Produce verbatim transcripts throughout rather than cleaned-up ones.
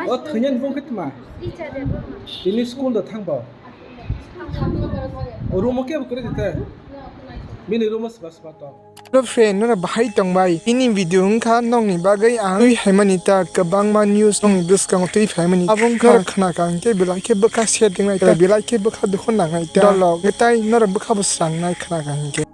O thwinani bung khe tma? Teacher de bung. Tini school da thang bo? Room o kebo kwrwi de te? Bini room o swba swba tong. Hello friend, nora bahai tong bai? Ini video wngkha nokni bagwi ang twi phaimani ta kwbangma news nokni bwskango twi phaimani. Abo wngkha khna ka hwnkhe belai khe bwkha setting nai ta, belai khe bwkha dukhu nangnai ta. Dolok tai nora bwkha bo srangnai khna ka hwnkhe.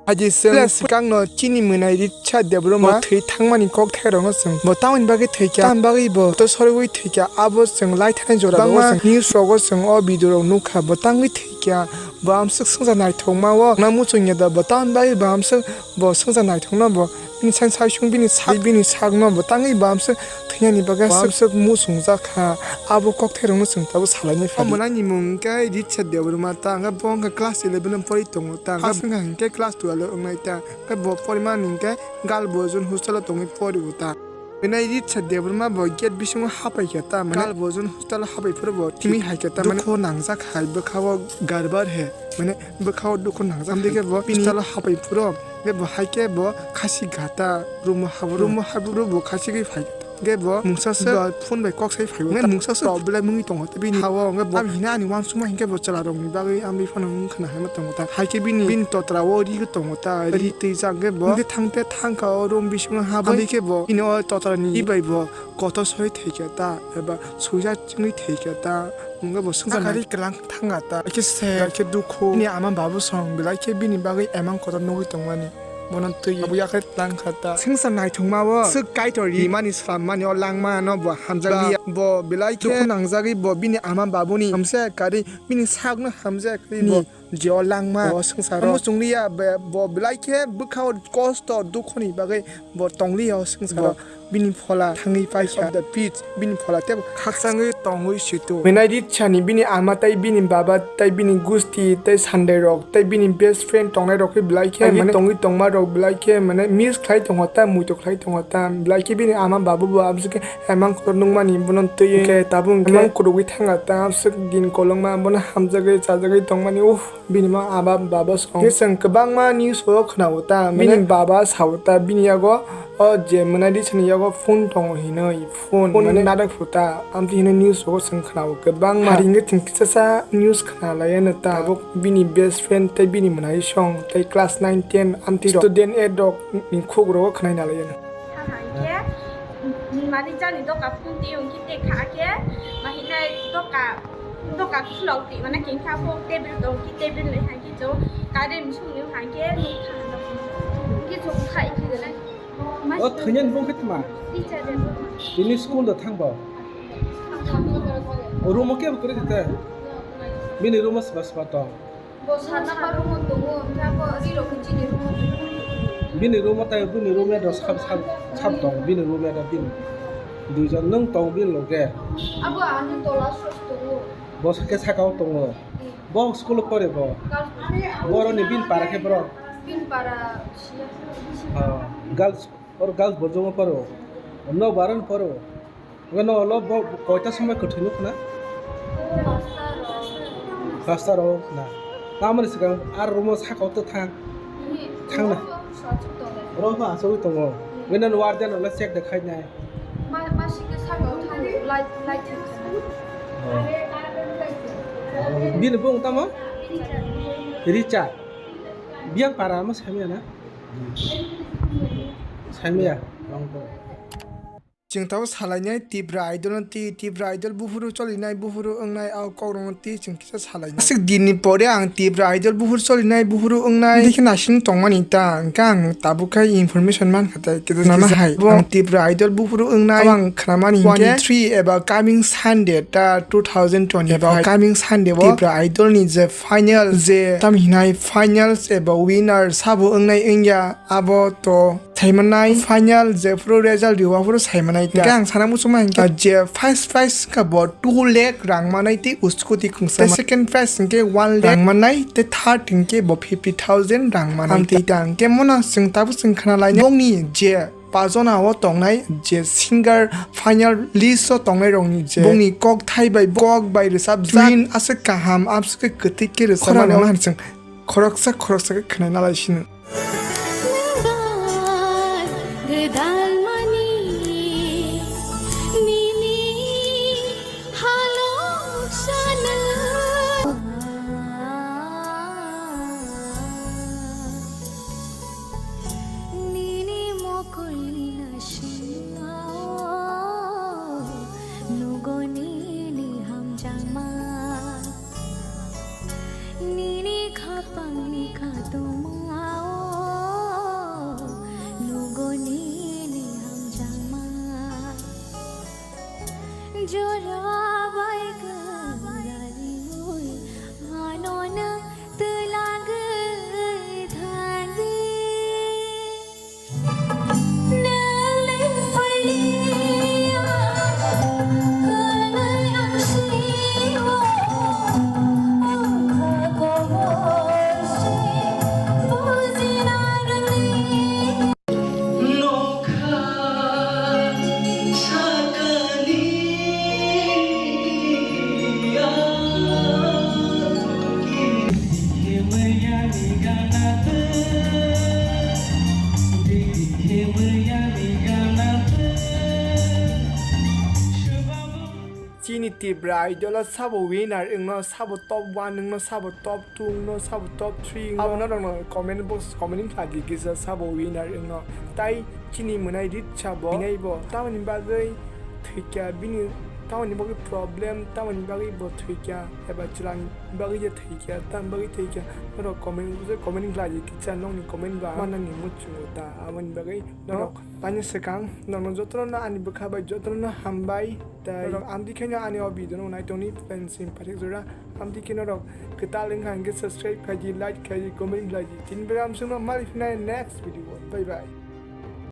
Haji chwng swkangno chini mwnai Richa Debbarma bo thwi thangmani kok thairokno chwng bo tamoni bagwi thwikha, tamoni bagwi bo to sorwi thwikha, abo chwng lai thanai jora bangma news rogo chwng o video rok nukha, bo tangwi thwikha, bo amswk swngchar naithokma o na muchungya da, bo tamoni bagwi bo amswk bo swngchar naithokno bo bini sak saisung bini sak bini sakno bo tangwi bo amswk thwinani bagwi amswk muchungjak kha, abo kokthairokno chwng tabuk salaini phaidi. O mwnani mung khe Richa Debbarma ta, hwnkhe bo wngkha class eleven o porwi tongo ta, hwnkhe class twelve o wngnai ta, hwnkhe bo porimani hwnkhe girl boys hostel o tongwi pori o ta. Mwnai Richa Debbarma bo gate bisingo hapai khe ta, mane girl boys hostel o hapai phuru bo timi hai khe ta, mane dukhu nangjak hai bwkha o garbar he, mane bwkha o dukhu nangjak hai. Amtwi khe bo hostel o hapai phuru, hwnkhe bo hai khe bo khasi gata room o habu, room o habu bo khasi gwi phai khe ta. Hwnkhe bo mungsa se phone bai kok sai phai o. Hwnkhe mungsa se belai mungwi tongo tei bini ha o, hwnkhe bo tam hina ani uansukma hinkhe bo chwla rokni bagwi amtwi phano wng khna hinwi tongo ta. Hai khe bini, bini totra o ri tongo ta, ri twi jak hwnkhe bo hwnkhe thang te thang kha o room bisingo ha bai. Amtwi khe bo bini o totra ni ri bai bo kotor soi thai kha ta, eba suija chwngwi thai kha ta, hwnkhe bo swngchar nai. Kwlang thanga ta, khe se, khe dukhu. Bini ama babu song belai khe bini bagwi emang kotor nugwi tongmani. Bono twi abo yakhai tlang kha ta. Swngchar naithokma o swk Kaitor rimani swlammani o langma no bo hamjakliya. Bo belai khe dukhu nangjagwi bo bini ama babuni hamjak kwrwi, bini sakno hamjak kwrwi bo je o langma o swngcharo muchungliya. Bo belai khe bwkha o kosto dukhuni bagwi bo tongliya o swngcharo. Bini phola thangwi paikha. Of the pitch, bini phola tei khakchangwi tongwi situ. Mwnai Richani bini ama tei bini baba tei bini gusti tei sandai rok tei bini best friend tongnai rok khe belai khe mane tongwi tongma rok belai khe mane miss khlai tongo ta, muitu khlai tongo ta, belai khe bini ama babu bo amswk khe emang kotor nukmani bono twi khe tabuk hwnkhe emang kurugwi thanga ta, amswk din kolokma bono hamjagwi chajagwi tongmani, uff. Bini ma aba baba song. Khe chwng kwbangma news o khwnao ta, bini baba sao ta, bini yago o je mwnai Richani yago phone tongo hinwi, phone mane narak phu ta, amtwi hinwi news o chwng khwnao kwbangma. Hari hwnkhe chwng kisa sa news khna lai ano ta. Tabuk bini best friend tei bini mwnai song tei class nine ten amtwi rok student aid rok ni khuk rogo khwnai na lai ano. Hahai khe, mani jani doka phung twi hwnkhe tei kha khe, ma hinai doka, doka khulok twi mane kengkha phung table tong khe table le hai khe chwng kare misung ni hai khe nuk tha hwnkhe chwng khai khe le. O thwinani bung khe tma? Teacher de bung. Tini school da thang bo? Room o kebo kwrwi khe te? Bini room o swba swba tong. Bo sat number room o tongo, hwnkhe abo ri rok khe chini room o tongo. Bini room o tai bini room mate rok sab, sab, sab tongo, bini room mate bini. Duijon nwng tongo bini loge. Abo ani tola sos tongo. Bo sakhe saka o tongo. Eh. Bo school o pore bo. Girls. Boroni bini para khe borok. Bini para siya. Ah, girls, oro girls bo jomo poro. No baron poro. Hwnkhe no ulo bo koita somoi kwthwi nukho na? Pasta rok. Pasta rok na. Tamoni swkang ar room o saka o to thang. Thang na. Oro khe achugwi tongo. Hwnkhe no warden rok le check de khai nai. Ma, ma sikhe saka o thang light, light thik kha. Oh. Bini bung tamo? Richard. Biyang para mo samya na? Samya. Chwng tabuk salainai Tipra Idol no twi, Tipra Idol buphuru cholinai, buphuru wngnai, o kokrokno twi chwng kisa salainai. Aswk dinni pore ang Tipra Idol buphuru cholinai, buphuru wngnai, dikhe naising tongmani ta, hwnkhe ang tabuk khai information mankha tei kisa nama hai. Bo ang Tipra Idol buphuru wngnai, abo ang khnamani hinkhe twenty-three eba coming Sunday ta two thousand twenty-five eba coming Sunday o Tipra Idol ni je final, je tam hinai finals eba winner sabo wngnai wngya, abo to saimanai final jephuru result rwya phuru saimanai ta. Hwnkhe ang sana muchungma hinkhe je first prize wngkha bo two lakh rang manai tei scooty khungsa. Tei second prize hinkhe one lakh rang manai tei third hinkhe bo fifty thousand rang manai. Amtwi ta hinkhe mono chwng tabuk chwng khna lainai bongni je pajona o tongnai je singer final list o tongnai rokni je bongni kok thai bai kok bai rwchapjak tune aswk kaham aswk kwtwi khe rwchapmani khoroksa khoroksa khe khwnai nalai sino. Nang bai gwdal mani nini Jora bai kwrwngwi hano nwng twlangwi thangdi. Nwng le phailiya hwnwi ang sio, o kha kobor se bujina rwngni. Nokha sakani a. Chini Tipra Idol o sabo winner wngno, sabo top one wngno, sabo top two wngno, sabo top three wngno. Abo norokno comment box comment wng khlai di kisa sabo winner wngno. Tai chini mwnai Rit sabo winai bo. Tamoni bagwi thwikya bini, tamoni bagwi problem, tamoni bagwi bo thwikya eba chwlani bagwi je thwikya, tamoni bagwi thwikya. Norok comment, comment wng khlai di kisa nokni comment ba manani muchungo ta. Aboni bagwi norok tani swkang nokno jotono ani bwkha bai jotono hambai. Tai norok amtwi kheno ani o video no naitongni fan sim pathik jora. Amtwi kheno norok kwtal wngkha hwnkhe subscribe khaidi, like khaidi, comment khlaidi. Tini bera amsungno mali phinai next video. Bye bye.